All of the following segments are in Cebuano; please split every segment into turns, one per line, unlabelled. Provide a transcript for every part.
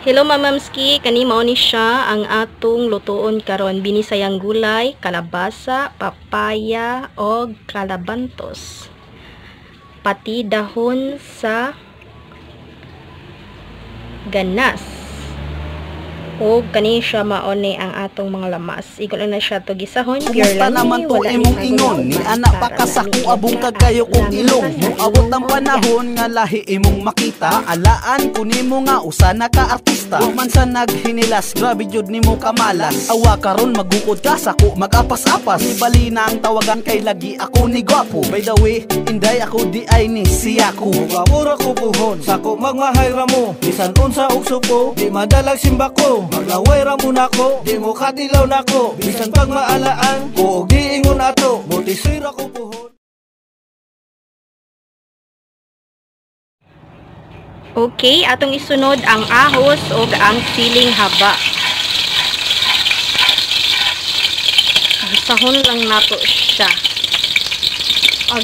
Hello mamamski, kani mao ni siya ang atong lutuon karon, binisayang gulay, kalabasa, papaya og kalabantos. Pati dahon sa ganas. Og kani siya mao ni ang atong mga lamas. Igo lang na siya to gisahon, pure
Kumusta
lang
naman
ni,
to
wala ni
imong ingon
hagulauman
ni anak pa
para
ka sa
lami
kuabong
siya
kagayo
at
kong
lami
ilong
pa sa
moabot ang
imong
panahon nga lahi imong makita alaan ko nimo nga usa na ka artista wa man sa naghinilas grabe jud nimo kamalas awa karon magukod ka sako magapas-apas ibali na ang tawagan kay lagi ako ni gwapo. By the way, inday ako di ay ni siya ko.
Mugawura ko puhon, sako magmahay ra mo. Bisan unsa og suko, di madalag simbako. Maglaway ra mo nako, di mo katilaw nako. Bisan pag maalaan, ko og diingon ato. Motisoy ra ko puhon.
Okay, atong isunod ang ahos og ang siling haba. Gisahon lang nato siya. Og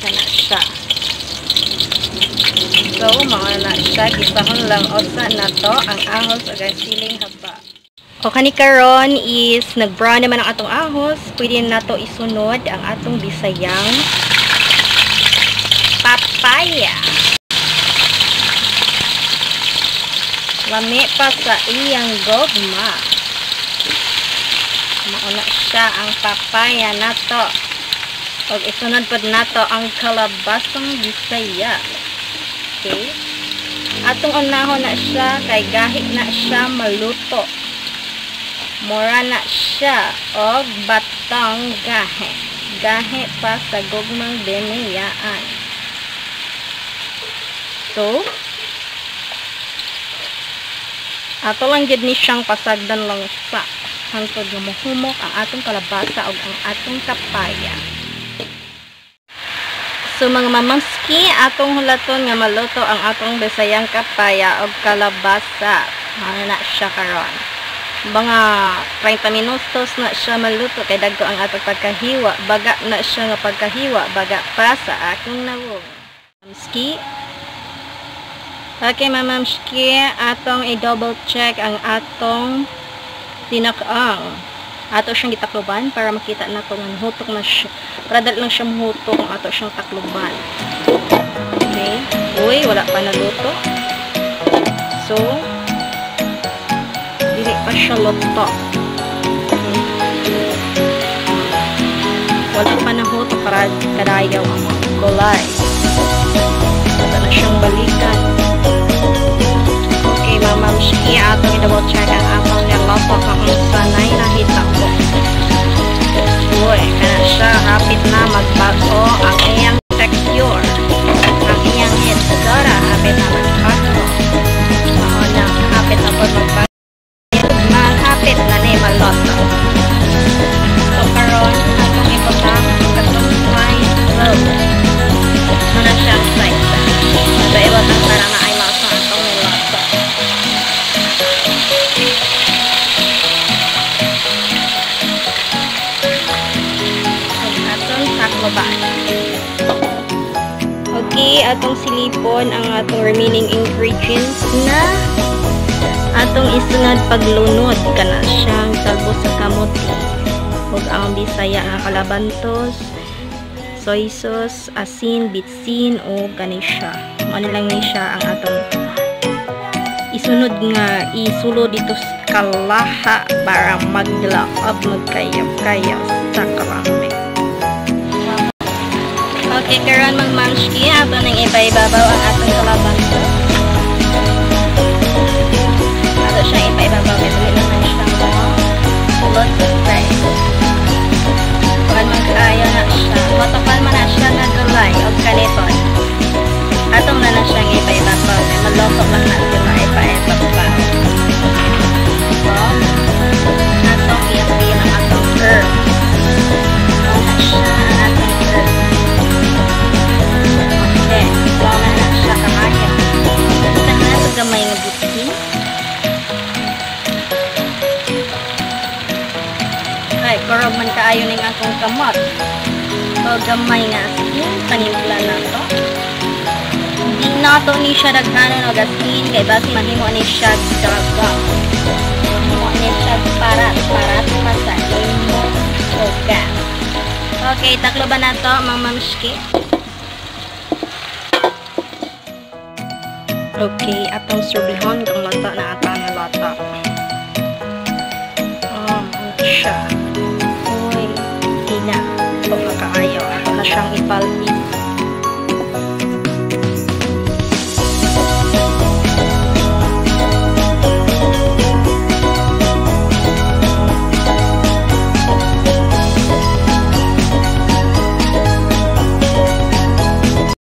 kana siya. So, mga na siya, gisahon lang usa nato ang ahos ug ang siling haba. O kani karon is nag-brown naman ang atong ahos, pwede nato isunod ang atong bisayang papaya. Lami pa sa iyang gogma. Mauna siya ang papaya nato. Og isunod pod nato ang kalabasang bisaya. Okay. Atong unahon na siya kay gahi na siya maluto. Mura na siya og batang gahi. Gahi pa sa gugmang biniyaan. So, ato lang gid ni siyang pasagdan lang sa hangtod nga mohumok ang atong kalabasa og ang atong kapaya. So mga mamamski, atong hulaton nga maluto ang atong bisayang kapaya og kalabasa. Ano na siya karon. Mga 30 minutos na siya maluto kay dagko ang atong pagkahiwa. Baga na siya nga pagkahiwa, baga pa sa akong nawong. Mamski. Okay mamamski, atong i-double check ang atong tinakaang. Ato siyang gitakloban para makita nato nga hutok na siya. Para dali lang siya mahutok kung ato siyang takloban. Okay. Uy, wala pa naluto. So, dili pa siya luto. Wala pa nahutok para kadayaw ang mga gulay. Ato na siyang balikan. Okay, mamamski, atong i-double check ang atong niluto kung sanay nahita ko. Uy, kana siya, hapit na magbago ang iyang texture. Ang iyang hitsura, hapit na magbago. Oo na, hapit na po magbago. Hapit na ni maluto. So, karon atong ibutang ang katong rice flour. Ano na siya ang size. So, ibutang para na ay maso atong niluto. Okay, atong silipon ang atong remaining ingredients na atong isunod paglunod kana siyang talbos sa kamote ug ang bisaya nga kalabantos, soy sauce, asin, bitsin o kani siya. Ano lang ni siya ang atong isunod nga isulo dito sa kalaha para maglaob magkayab-kayab sa karami. Okay, karon magmamski, ato nang ipa-ibabaw ang atong kalabantos. Ato siyang ipa-ibabaw kay dili naman siya mo first. Kuan man kaayo na siya. Matapan man na siya nga gulay og kaniton. Atong na na siyang ipa-ibabaw kay maluto lang na siya maipa-ibabaw. So, atong i-apply ang atong herbs. Mao na siya ang atong herbs. Okay, mao na siya kaayo. Butang na ito gamay nga bitsin. Ay, kurog man kaayo ning akong kamot. So, gamay nga asin, panimpla na to. Di nato ni siya daghanon og asin kay basi mahimo ni siya daga. Mahimo ni siya parat, parat pa sa imong suga. Okay, takloban na to, mga mamshki. Okay, atong surbihon kung luto na atang luto. Oh, siya. Uy, hina. Ito na kaayo. Ato na siyang